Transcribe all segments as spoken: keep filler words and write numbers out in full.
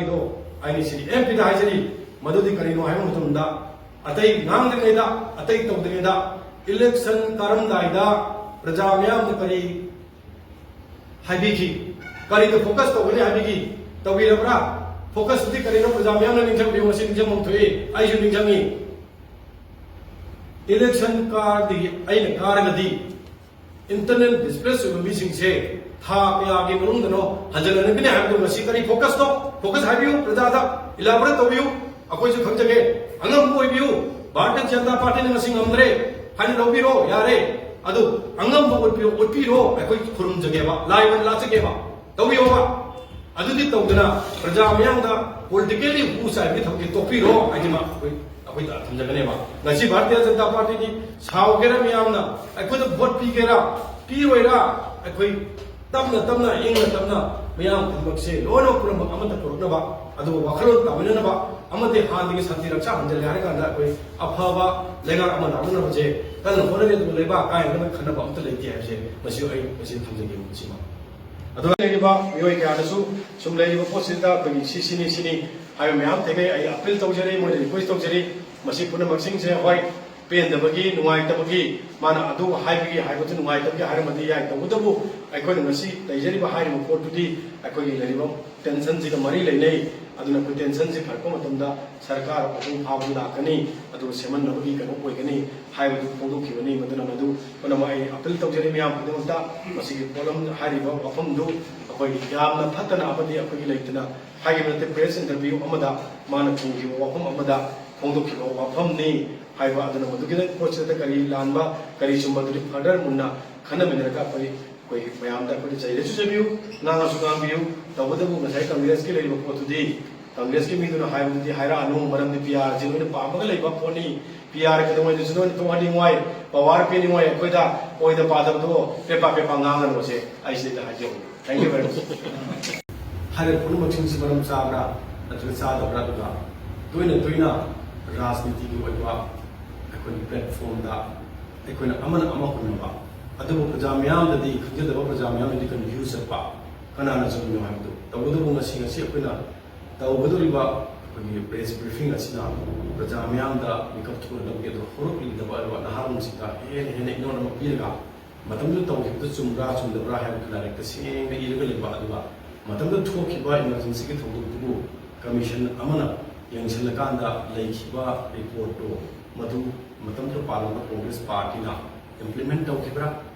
ꯑꯩꯅ ꯁꯤꯗꯤ ꯑꯦꯝ ꯄꯤꯗ ꯍꯥꯏꯖꯔꯤ꯫ ꯃꯗꯨꯗꯤ ꯀꯔꯤꯅꯣ ꯍꯥꯏꯕ ꯃꯇꯝꯗ, ꯑꯇꯩ ꯉꯥꯡꯗ꯭ꯔꯤꯉꯩꯗ, ꯑꯇꯩ ꯇꯧꯗ꯭ꯔꯤꯉꯩꯗ, ꯏꯂꯦꯛꯁꯟ ꯀꯥꯔꯝꯗꯥꯏꯗ ꯄ꯭ꯔꯖꯥ ꯃꯤꯌꯥꯝꯅ ꯀꯔꯤ ꯍꯥꯏꯕꯤꯈꯤ, ꯀꯔꯤꯗ ꯐꯣꯀꯁ ꯇꯧꯒꯅꯤ ꯍꯥꯏꯕꯤꯈꯤ, ꯇꯧꯕꯤꯔꯕ꯭ꯔꯥ? ꯐꯣꯀꯁꯇꯨꯗꯤ ꯀꯔꯤꯅꯣ? ꯄ꯭ꯔꯖꯥ ꯃꯤꯌꯥꯝꯅ ꯅꯤꯡꯁꯤꯡꯕꯤꯌꯨ꯫ ꯉꯁꯤ ꯅꯤꯡꯁꯤꯡꯐꯝ ꯊꯣꯛꯏ, ꯑꯩꯁꯨ ꯅꯤꯡꯁꯤꯡꯉꯤ꯫ ꯏꯂꯦꯛꯁꯟ ꯀꯥꯔꯗꯤ, ꯑꯩꯅ ꯀꯥꯔꯒꯗꯤ ꯏꯟꯇꯔꯅꯦꯜ ꯗꯤꯁꯄ꯭ꯂꯦꯁ ꯑꯣꯏꯕ ꯃꯤꯁꯤꯡꯁꯦ ꯊꯥ ꯀꯌꯥꯒꯤ ꯃꯅꯨꯡꯗꯅꯣ ꯍꯟꯖꯤꯜꯍꯟꯒꯅꯤ ꯍꯥꯏꯕꯗꯨ ꯉꯁꯤ ꯀꯔꯤ ꯐꯣꯀꯁꯅꯣ? ꯐꯣꯀꯁ ꯍꯥꯏꯕꯤꯌꯨ, ꯄ꯭ꯔꯖꯥꯗ ꯏꯂꯥꯕꯣꯔꯦꯠ ꯇꯧꯕꯤꯌꯨ꯫ ꯑꯩꯈꯣꯏꯁꯨ ꯈꯪꯖꯒꯦ, ꯑꯉꯝꯕ ꯑꯣꯏꯕꯤꯌꯨ꯫ ꯚꯥꯔꯇꯤꯌ ꯖꯅꯇꯥ ꯄꯥꯔꯇꯤꯅ ꯉꯁꯤ ꯉꯝꯗ꯭ꯔꯦ ꯍꯥꯏꯅ ꯂꯧꯕꯤꯔꯣ, ꯌꯥꯔꯦ꯫ ꯑꯗꯨ ꯑꯉꯝꯕ ꯎꯠꯄꯤꯌꯨ, ꯎꯠꯄꯤꯔꯣ, ꯑꯩꯈꯣꯏ ꯈꯨꯔꯨꯝꯖꯒꯦꯕ, ꯂꯥꯏ ꯑꯣꯏꯅ ꯂꯥꯠꯆꯒꯦꯕ꯫ ꯇꯧꯕꯤꯌꯣꯕ꯫ ꯑꯗꯨꯗꯤ ꯇꯧꯗꯅ ꯄ꯭ꯔꯖꯥ ꯃꯤꯌꯥꯝꯗ ꯄꯣꯂꯤꯇꯤꯀꯦꯜꯂꯤ ꯍꯨ ꯆꯥꯏꯕꯒꯤ ꯊꯕꯛꯇꯤ ꯇꯣꯛꯄꯤꯔꯣ ꯍꯥꯏꯗꯤ ꯃꯥ ꯑꯩꯈꯣꯏ, ꯑꯩꯈꯣꯏ ꯊꯝꯖꯒꯅꯦꯕ꯫ ꯉꯁꯤ ꯚꯥꯔꯇꯤꯌ ꯖꯅꯇꯥ ꯄꯥꯔꯇꯤꯗꯤ ꯁꯥꯎꯒꯦꯔꯥ, ꯃꯤꯌꯥꯝꯅ ꯑꯩꯈꯣꯏꯗ ꯚꯣꯠ ꯄꯤꯒꯦꯔꯥ ꯄꯤꯔꯣꯏꯔꯥ, ꯑꯩꯈꯣꯏ ꯇꯞꯅ ꯇꯞꯅ, ꯏꯪꯅ ꯇꯞꯅ ꯃꯤꯌꯥꯝ ꯈꯨꯗꯤꯡꯃꯛꯁꯦ ꯂꯣꯏꯅꯃꯛ ꯄꯨꯝꯅꯃꯛ ꯑꯃꯠꯇ ꯄꯨꯔꯛꯅꯕ, ꯑꯗꯨꯒ ꯋꯥꯈꯜꯂꯣꯟ ꯇꯥꯃꯤꯟꯅꯅꯕ, ꯑꯃꯗꯤ ꯍꯥꯟꯅꯗꯒꯤ ꯁꯥꯟꯇꯤ ꯔꯛꯁꯥ ꯍꯟꯖꯤꯜꯂꯦ ꯍꯥꯏꯔ ꯀꯥꯟꯗ ꯑꯩꯈꯣꯏ ꯑꯐꯕ ꯂꯩꯉꯥꯛ ꯑꯃ ꯂꯥꯛꯅꯅꯕꯁꯦ ꯀꯟꯅ ꯍꯣꯠꯅꯔꯤ꯫ ꯑꯗꯨꯕꯨ ꯂꯩꯕꯥꯛ ꯀꯥꯏꯅꯗꯅ ꯈꯟꯅꯕ ꯑꯝꯇ ꯂꯩꯇꯦ ꯍꯥꯏꯕꯁꯦ ꯃꯁꯤ ꯑꯩ ꯃꯁꯤ ꯊꯝꯖꯒꯦ꯫ ꯃꯁꯤꯃ ꯑꯗꯨꯒ ꯂꯩꯔꯤꯕ ꯃꯤꯑꯣꯏ ꯀꯌꯥꯗꯁꯨ ꯁꯨꯝ ꯂꯩꯔꯤꯕ ꯄꯣꯠꯁꯤꯗ ꯑꯩꯈꯣꯏꯒꯤ ꯁꯤ ꯁꯤꯅꯤ ꯁꯤꯅꯤ ꯍꯥꯏꯕ ꯃꯌꯥꯝ ꯊꯦꯡꯅꯩ꯫ ꯑꯩ ꯑꯄꯤꯜ ꯇꯧꯖꯔꯤ, ꯃꯣꯏꯗ ꯔꯤꯀ꯭ꯋꯦꯁ ꯇꯧꯖꯔꯤ, ꯃꯁꯤ ꯄꯨꯝꯅꯃꯛꯁꯤꯡꯁꯦ ꯍꯣꯏ ꯄꯦꯟꯗꯕꯒꯤ, ꯅꯨꯡꯉꯥꯏꯇꯕꯒꯤ, ꯃꯥꯅ ꯑꯗꯨ ꯍꯥꯏꯕꯒꯤ ꯍꯥꯏꯕꯗꯨ ꯅꯨꯡꯉꯥꯏꯇꯕꯒꯤ ꯍꯥꯏꯔꯝꯃꯗꯤ ꯌꯥꯏ꯫ ꯇꯧꯕꯇꯕꯨ ꯑꯩꯈꯣꯏꯅ ꯉꯁꯤ ꯂꯩꯖꯔꯤꯕ ꯍꯥꯏꯔꯤꯕ ꯄꯣꯠꯇꯨꯗꯤ ꯑꯩꯈꯣꯏꯒꯤ ꯂꯩꯔꯤꯕ ꯇꯦꯟꯁꯟꯁꯤꯒ ꯃꯔꯤ ꯂꯩꯅꯩ꯫ ꯑꯗꯨꯅ ꯑꯩꯈꯣꯏ ꯇꯦꯟꯁꯟꯁꯤ ꯐꯔꯛꯄ ꯃꯇꯝꯗ ꯁꯔꯀꯥꯔ ꯃꯄꯨꯡ ꯐꯥꯕ ꯂꯥꯛꯀꯅꯤ, ꯑꯗꯨꯒ ꯁꯦꯝꯍꯟꯅꯕꯒꯤ ꯀꯩꯅꯣ ꯑꯣꯏꯒꯅꯤ ꯍꯥꯏꯕꯗꯨ ꯐꯣꯡꯗꯣꯛꯈꯤꯕꯅꯤ꯫ ꯃꯗꯨꯅ ꯃꯗꯨ ꯄꯨꯝꯅꯃꯛ ꯑꯩ ꯑꯄꯤꯜ ꯇꯧꯖꯔꯤ ꯃꯤꯌꯥꯝ ꯈꯨꯗꯤꯡꯃꯛꯇ꯫ ꯃꯁꯤꯒꯤ ꯄꯣꯠꯂꯝ ꯍꯥꯏꯔꯤꯕ ꯋꯥꯐꯝꯗꯨ ꯑꯩꯈꯣꯏ ꯌꯥꯝꯅ ꯐꯠꯇꯅ ꯑꯃꯗꯤ ꯑꯩꯈꯣꯏꯒꯤ ꯂꯩꯇꯅ ꯍꯥꯏꯈꯤꯕ ꯅꯠꯇꯦ꯫ ꯄ꯭ꯔꯦꯁ ꯏꯟꯇꯔꯚ꯭ꯌꯨ ꯑꯃꯗ ꯃꯥꯅ ꯈꯨꯝꯈꯤꯕ ꯋꯥꯐꯝ ꯑꯃꯗ ꯐꯣꯡꯗꯣꯛꯈꯤꯕ ꯋꯥꯐꯝꯅꯤ ꯍꯥꯏꯕ꯫ ꯑꯗꯨꯅ ꯃꯗꯨꯒꯤꯗ ꯄꯣꯠꯁꯤꯗ ꯀꯔꯤ ꯂꯥꯟꯕ, ꯀꯔꯤ ꯆꯨꯝꯕ, ꯑꯗꯨꯗꯤ ꯐꯔꯗꯔ ꯃꯨꯟꯅ ꯈꯟꯅꯃꯤꯟꯅꯔꯒ ꯑꯩꯈꯣꯏ, ꯑꯩꯈꯣꯏ ꯃꯌꯥꯝꯗ ꯑꯩꯈꯣꯏꯅ ꯆꯩꯔꯁꯨ ꯆꯩꯕꯤꯌꯨ, ꯉꯥꯡꯉꯁꯨ ꯉꯥꯡꯕꯤꯌꯨ꯫ ꯇꯧꯕꯇꯕꯨ ꯉꯁꯥꯏ ꯀꯪꯒ꯭ꯔꯦꯁꯀꯤ ꯂꯩꯔꯤꯕ ꯄꯣꯠꯇꯨꯗꯤ, ꯀꯪꯒ꯭ꯔꯦꯁꯀꯤ ꯃꯤꯗꯨꯅ ꯍꯥꯏꯕꯗꯨꯗꯤ ꯍꯥꯏꯔꯛꯑꯅꯨ, ꯃꯔꯝꯗꯤ ꯄꯤ ꯑꯥꯔꯁꯤ ꯂꯣꯏꯅ ꯄꯥꯝꯃꯒ ꯂꯩꯕ ꯄꯣꯠꯅꯤ꯫ ꯄꯤ ꯑꯥꯔ ꯀꯩꯗꯧꯉꯩꯗꯁꯨ ꯅꯣꯏꯅ ꯇꯣꯛꯍꯟꯅꯤꯡꯉꯣꯏ, ꯄꯋꯥꯔ ꯄꯤꯅꯤꯡꯉꯣꯏ ꯑꯩꯈꯣꯏꯗ, ꯑꯣꯏꯗ ꯄꯥꯗꯕꯗꯣ ꯄꯦꯄꯥ ꯄꯦꯄꯥ ꯉꯥꯡꯉꯅꯨꯁꯦ ꯑꯩ ꯁꯤꯗ ꯍꯥꯏꯖꯍꯧꯒꯦ꯫ Thank you very much꯫ ꯍꯥꯏꯔꯤꯕ ꯄꯨꯝꯅꯃꯛꯁꯤꯡꯁꯤ ꯃꯔꯝ ꯆꯥꯕ꯭ꯔꯥ ꯅꯠꯇ꯭ꯔꯒ ꯆꯥꯗꯕ꯭ꯔꯥ? ꯑꯗꯨꯒ ꯇꯣꯏꯅ ꯇꯣꯏꯅ ꯔꯥꯖꯅꯤꯇꯤꯒꯤ ꯑꯣꯏꯕ ꯑꯩꯈꯣꯏꯒꯤ ꯄ꯭ꯂꯦꯠꯐꯣꯝꯗ ꯑꯩꯈꯣꯏꯅ ꯑꯃꯅ ꯑꯃ ꯍꯨꯟꯅꯕ, ꯑꯗꯨꯕꯨ ꯄ꯭ꯔꯖꯥ ꯃꯤꯌꯥꯝꯗꯗꯤ, ꯈꯪꯖꯗꯕ ꯄ꯭ꯔꯖꯥ ꯃꯤꯌꯥꯝꯗꯗꯤ ꯀꯟꯐ꯭ꯌꯨꯁ ꯆꯠꯄ, ꯀꯅꯥꯅ ꯆꯨꯝꯃꯤꯅꯣ ꯍꯥꯏꯕꯗꯨ꯫ ꯇꯧꯕꯇꯕꯨ ꯉꯁꯤ, ꯉꯁꯤ ꯑꯩꯈꯣꯏꯅ ꯇꯧꯒꯗꯧꯔꯤꯕ ꯑꯩꯈꯣꯏꯒꯤ press briefing ꯑꯁꯤꯅ ꯄ꯭ꯔꯖꯥ ꯃꯤꯌꯥꯝꯗ ꯃꯤꯀꯞ ꯊꯣꯛꯅꯅꯕꯒꯤ ꯑꯗꯨꯒ ꯍꯧꯔꯛꯂꯤꯒꯗꯕ ꯑꯗꯨꯒ ꯅꯍꯥꯔꯣꯜꯁꯤꯡꯗ ꯍꯦꯟꯅ ꯍꯦꯟꯅ ꯏꯅꯣꯠ ꯑꯃ ꯄꯤꯔꯒ ꯃꯇꯝꯗꯨꯗ ꯇꯧꯈꯤꯕꯗꯨ ꯆꯨꯝꯕ꯭ꯔꯥ ꯆꯨꯝꯗꯕ꯭ꯔꯥ ꯍꯥꯏꯕꯗꯨ ꯂꯥꯏꯔꯤꯛꯇ ꯁꯦꯡꯅ ꯏꯔꯒ ꯂꯩꯕ, ꯑꯗꯨꯒ ꯃꯇꯝꯗꯨꯗ ꯊꯣꯛꯈꯤꯕ emergencyꯒꯤ ꯊꯧꯗꯣꯛꯇꯨꯕꯨ commission ꯑꯃꯅ ꯌꯦꯡꯁꯤꯜꯂꯀꯥꯟꯗ ꯂꯩꯈꯤꯕ reportꯇꯨ ꯃꯗꯨ ꯃꯇꯝꯗꯨꯗ ꯄꯥꯜꯂꯝꯕ Congress partyꯅ implement ꯇꯧꯈꯤꯕ꯭ꯔꯥ,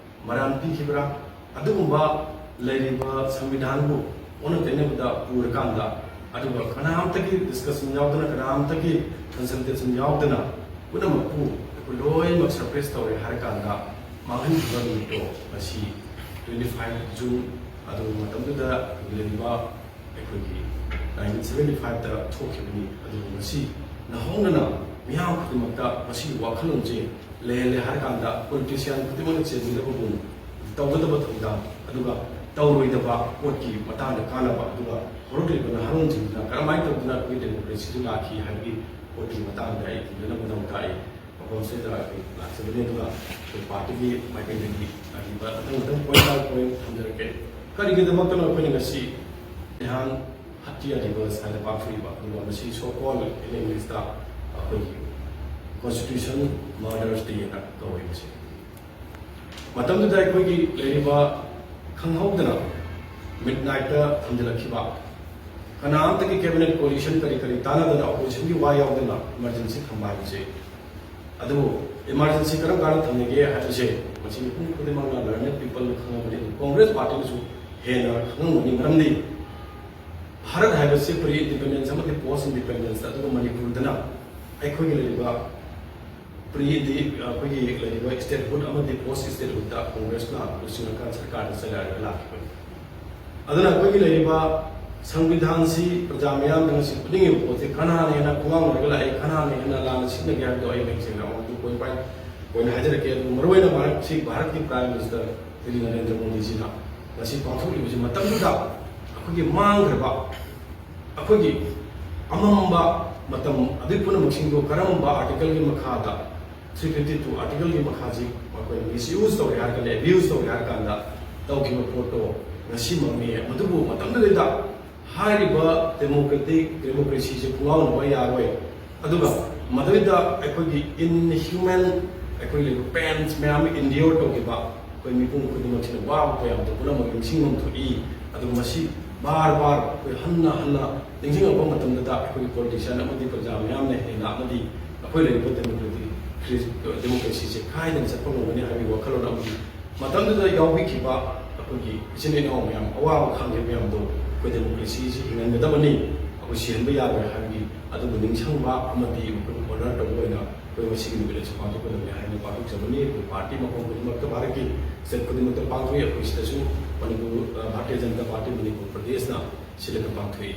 ꯃꯔꯥꯜ ꯄꯤꯈꯤꯕ꯭ꯔꯥ, ꯑꯗꯨꯒꯨꯝꯕ ꯂꯩꯔꯤꯕ ꯁꯪꯕꯤꯙꯥꯟꯕꯨ ꯑꯣꯟꯅ ꯇꯩꯅꯕꯗ ꯄꯨꯔꯀꯥꯟꯗ, ꯑꯗꯨꯒ ꯀꯅꯥꯝꯇꯒꯤ discussion ꯌꯥꯎꯗꯅ, ꯀꯅꯥꯝꯇꯒꯤ consultation ꯌꯥꯎꯗꯅ ꯄꯨꯝꯅꯃꯛꯄꯨ ꯑꯩꯈꯣꯏ ꯂꯣꯏꯅꯃꯛ suppress ꯇꯧꯔꯦ ꯍꯥꯏꯔꯀꯥꯟꯗ ꯃꯥꯡꯍꯟꯈꯤꯕ ꯅꯨꯃꯤꯠꯇꯣ ꯉꯁꯤ twenty five June, ꯑꯗꯨ ꯃꯇꯝꯗꯨꯗ ꯂꯩꯔꯤꯕ ꯑꯩꯈꯣꯏꯒꯤ nineteen seventy fiveꯇ ꯊꯣꯛꯈꯤꯕꯅꯤ꯫ ꯑꯗꯨꯕꯨ ꯉꯁꯤ ꯅꯧꯍꯧꯅꯅ ꯃꯤꯌꯥꯝ ꯈꯨꯗꯤꯡꯃꯛꯇ ꯃꯁꯤꯒꯤ ꯋꯥꯈꯜꯂꯣꯟꯁꯦ ꯂꯩꯍꯜꯂꯦ ꯍꯥꯏꯔꯀꯥꯟꯗ politician ꯈꯨꯗꯤꯡꯃꯛꯅ ꯆꯦꯟꯕꯤꯅꯕꯒꯨꯝ ꯇꯧꯒꯗꯕ ꯊꯧꯗꯥꯡ, ꯑꯗꯨꯒ ꯇꯧꯔꯣꯏꯗꯕ ꯄꯣꯠꯀꯤ ꯃꯇꯥꯡꯗ ꯀꯥꯟꯅꯕ, ꯑꯗꯨꯒ ꯍꯧꯔꯛꯂꯤꯕ ꯅꯍꯥꯔꯣꯜꯁꯤꯡꯁꯤꯅ ꯀꯔꯝꯍꯥꯏꯅ ꯇꯧꯗꯨꯅ ꯑꯩꯈꯣꯏꯒꯤ democracyꯗꯨ ꯂꯥꯛꯈꯤ ꯍꯥꯏꯕꯒꯤ ꯄꯣꯠꯀꯤ ꯃꯇꯥꯡꯗ ꯑꯩ ꯊꯝꯖꯅꯕ ꯅꯧ ꯇꯥꯛꯏ꯫ ꯃꯐꯝꯁꯤꯗ ꯑꯩꯈꯣꯏ ꯂꯥꯛꯆꯕꯅꯤ꯫ ꯑꯗꯨꯒ ꯑꯩꯈꯣꯏ partyꯒꯤ ꯃꯥꯏꯀꯩꯗꯒꯤ ꯑꯔꯤꯕ ꯃꯊꯪ ꯃꯊꯪ point by point ꯊꯝꯖꯔꯛꯀꯦ꯫ ꯀꯔꯤꯒꯤꯗꯃꯛꯇꯅꯣ ꯑꯩꯈꯣꯏꯅ ꯉꯁꯤ ꯅꯍꯥꯟ ꯍꯠꯇꯤꯌꯥ ꯗꯤꯕꯁ ꯍꯥꯏꯅ ꯄꯥꯡꯊꯣꯛꯏꯕ, ꯑꯗꯨꯒ ꯃꯁꯤ so called in Englishꯇ ꯑꯩꯈꯣꯏꯒꯤ constitution murders day ꯍꯥꯏꯅ ꯀꯧꯋꯦ꯫ ꯃꯁꯤ ꯃꯇꯝꯗꯨꯗ ꯑꯩꯈꯣꯏꯒꯤ ꯂꯩꯔꯤꯕ ꯈꯪꯍꯧꯗꯅ midnightꯇ ꯊꯝꯖꯤꯜꯂꯛꯈꯤꯕ, ꯀꯅꯥꯝꯇꯒꯤ cabinet coalition ꯀꯔꯤ ꯀꯔꯤ ꯇꯥꯟꯅꯗꯅ oppositionꯒꯤ ꯋꯥ ꯌꯥꯎꯗꯅ emergency ꯊꯝꯕ ꯍꯥꯏꯕꯁꯦ, ꯑꯗꯨꯕꯨ emergency ꯀꯔꯝ ꯀꯥꯟꯗ ꯊꯝꯅꯒꯦ ꯍꯥꯏꯕꯁꯦ ꯃꯁꯤ ꯃꯤꯄꯨꯝ ꯈꯨꯗꯤꯡꯃꯛꯅ learned peopleꯅ ꯈꯪꯉꯕꯅꯤ꯫ ꯑꯗꯨ Congress partyꯅꯁꯨ ꯍꯦꯟꯅ ꯈꯪꯉꯝꯒꯅꯤ꯫ ꯃꯔꯝꯗꯤ ꯚꯥꯔꯠ ꯍꯥꯏꯕꯁꯤ pre independence ꯑꯃꯗꯤ post independence, ꯑꯗꯨꯒ ꯃꯅꯤꯄꯨꯔꯗꯅ ꯑꯩꯈꯣꯏꯒꯤ ꯂꯩꯔꯤꯕ pre indi ꯑꯩꯈꯣꯏꯒꯤ ꯂꯩꯔꯤꯕ statehood ꯑꯃꯗꯤ post statehoodꯇ Congressꯅ ꯂꯨꯆꯤꯡꯉꯀꯥꯟ ꯁꯔꯀꯥꯔꯗ ꯆꯂꯥꯏꯔꯒ ꯂꯥꯛꯈꯤꯕꯅꯤ꯫ ꯑꯗꯨꯅ ꯑꯩꯈꯣꯏꯒꯤ ꯂꯩꯔꯤꯕ ꯁꯪꯕꯤꯙꯥꯟꯁꯤ ꯄ꯭ꯔꯖꯥ ꯃꯤꯌꯥꯝꯗ ꯉꯁꯤ ꯎꯠꯅꯤꯡꯉꯤꯕ ꯄꯣꯠꯁꯤ ꯀꯅꯥꯅ ꯍꯦꯟꯅ ꯈꯣꯡꯒꯥꯡ ꯑꯣꯏꯔꯒ ꯂꯥꯛꯏ, ꯀꯅꯥꯅ ꯍꯦꯟꯅ ꯂꯥꯟꯅ ꯁꯤꯖꯤꯟꯅꯒꯦ ꯍꯥꯏꯕꯗꯣ ꯑꯩ ꯃꯌꯦꯛ ꯁꯦꯡꯅ ꯑꯃꯨꯛ point by point ꯍꯥꯏꯖꯔꯛꯀꯦ꯫ ꯑꯗꯨ ꯃꯔꯨꯑꯣꯏꯅ ꯚꯥꯔꯠꯁꯤ, ꯚꯥꯔꯠꯀꯤ Prime Minister ꯁ꯭ꯔꯤ ꯅꯔꯦꯟꯗ꯭ꯔ ꯃꯣꯗꯤꯖꯤꯅ ꯉꯁꯤ ꯄꯥꯡꯊꯣꯛꯂꯤꯕꯁꯤ ꯃꯇꯝꯗꯨꯗ ꯑꯩꯈꯣꯏꯒꯤ ꯃꯥꯡꯈ꯭ꯔꯕ, ꯑꯩꯈꯣꯏꯒꯤ ꯑꯃꯝꯕ ꯃꯇꯝ ꯑꯗꯨ ꯄꯨꯝꯅꯃꯛꯁꯤꯡꯗꯣ ꯀꯔꯝꯕ articleꯒꯤ ꯃꯈꯥꯗ, three fifty two articleꯒꯤ ꯃꯈꯥꯁꯤ ꯃꯈꯣꯏꯅ misuse ꯇꯧꯔꯦ ꯍꯥꯏꯔꯀꯥꯟꯗ, abuse ꯇꯧꯔꯦ ꯍꯥꯏꯔꯀꯥꯟꯗ ꯇꯧꯈꯤꯕ ꯄꯣꯠꯇꯣ ꯉꯁꯤꯃꯛꯅꯤ꯫ ꯃꯗꯨꯕꯨ ꯃꯇꯝꯗꯨꯗꯩꯗ ꯍꯥꯏꯔꯤꯕ ꯗꯦꯃꯣꯀ꯭ꯔꯦꯇꯤꯛ ꯗꯦꯃꯣꯀ꯭ꯔꯦꯁꯤꯁꯦ ꯈꯣꯡꯒꯥꯎꯅꯕ ꯌꯥꯔꯣꯏ꯫ ꯑꯗꯨꯒ ꯃꯗꯨꯗ ꯑꯩꯈꯣꯏꯒꯤ ꯏꯟꯍ꯭ꯌꯨꯃꯦꯟ, ꯑꯩꯈꯣꯏ ꯂꯩꯕ ꯄꯦꯟꯁ ꯃꯌꯥꯝ ꯑꯦꯟꯗꯤꯌꯣꯔ ꯇꯧꯈꯤꯕ ꯑꯩꯈꯣꯏ ꯃꯤꯄꯨꯝ ꯈꯨꯗꯤꯡꯃꯛꯁꯤꯅ ꯋꯥꯕ ꯀꯌꯥ ꯑꯃꯗꯣ ꯄꯨꯝꯅꯃꯛ ꯅꯤꯡꯁꯤꯡꯐꯝ ꯊꯣꯛꯏ꯫ ꯑꯗꯨꯒ ꯃꯁꯤ ꯕꯥꯔ ꯕꯥꯔ ꯑꯩꯈꯣꯏ ꯍꯟꯅ ꯍꯟꯅ ꯅꯤꯡꯁꯤꯡꯂꯛꯄ ꯃꯇꯝꯗꯇ ꯑꯩꯈꯣꯏꯒꯤ ꯄꯣꯂꯤꯇꯤꯁꯤꯌꯥꯟ ꯑꯃꯗꯤ ꯄ꯭ꯔꯖꯥ ꯃꯌꯥꯝꯅ ꯍꯦꯟꯅ ꯑꯃꯗꯤ ꯑꯩꯈꯣꯏ ꯂꯩꯔꯤꯕ ꯗꯦꯃꯣꯀ꯭ꯔꯦꯇꯤꯛ ꯗꯦꯃꯣꯀ꯭ꯔꯦꯁꯤꯁꯦ ꯀꯥꯏꯗꯅ ꯆꯠꯄ ꯉꯝꯒꯅꯤ ꯍꯥꯏꯕꯒꯤ ꯋꯥꯈꯜꯂꯣꯟ ꯑꯃꯗꯤ ꯃꯇꯝꯗꯨꯗ ꯌꯥꯎꯕꯤꯈꯤꯕ ꯑꯩꯈꯣꯏꯒꯤ ꯏꯆꯤꯟ ꯏꯅꯥꯎ ꯃꯌꯥꯝ, ꯑꯋꯥꯕ ꯈꯥꯡꯈꯤꯕ ꯃꯌꯥꯝꯗꯣ ꯑꯩꯈꯣꯏ ꯗꯦꯃꯣꯀ꯭ꯔꯦꯁꯤꯁꯤ ꯍꯤꯡꯍꯟꯒꯗꯕꯅꯤ, ꯑꯩꯈꯣꯏ ꯁꯤꯍꯟꯕ ꯌꯥꯔꯣꯏ ꯍꯥꯏꯕꯒꯤ ꯑꯗꯨꯕꯨ ꯅꯤꯡꯁꯤꯡꯕ ꯑꯃꯗꯤ ꯑꯩꯈꯣꯏ ꯑꯣꯅꯔ ꯇꯧꯕ ꯑꯣꯏꯅ ꯑꯩꯈꯣꯏ ꯉꯁꯤꯒꯤ ꯅꯨꯃꯤꯠ ꯑꯁꯤ ꯄꯥꯡꯊꯣꯛꯀꯗꯕꯅꯤ ꯍꯥꯏꯅ ꯄꯥꯡꯊꯣꯛꯆꯕꯅꯤ꯫ ꯑꯩꯈꯣꯏ ꯄꯥꯔꯇꯤ ꯃꯐꯝ ꯈꯨꯗꯤꯡꯃꯛꯇ, ꯚꯥꯔꯠꯀꯤ ꯁ꯭ꯇꯦꯠ ꯈꯨꯗꯤꯡꯃꯛꯇ ꯄꯥꯡꯊꯣꯛꯏ꯫ ꯑꯩꯈꯣꯏ ꯁꯤꯗꯁꯨ ꯃꯅꯤꯄꯨꯔ, ꯑ, ꯚꯥꯔꯇꯤꯌ ꯖꯅꯇꯥ ꯄꯥꯔꯇꯤ ꯃꯅꯤꯄꯨꯔ ꯄ꯭ꯔꯗꯦꯁꯅ ꯁꯤꯜꯂꯒ ꯄꯥꯡꯊꯣꯛꯏ꯫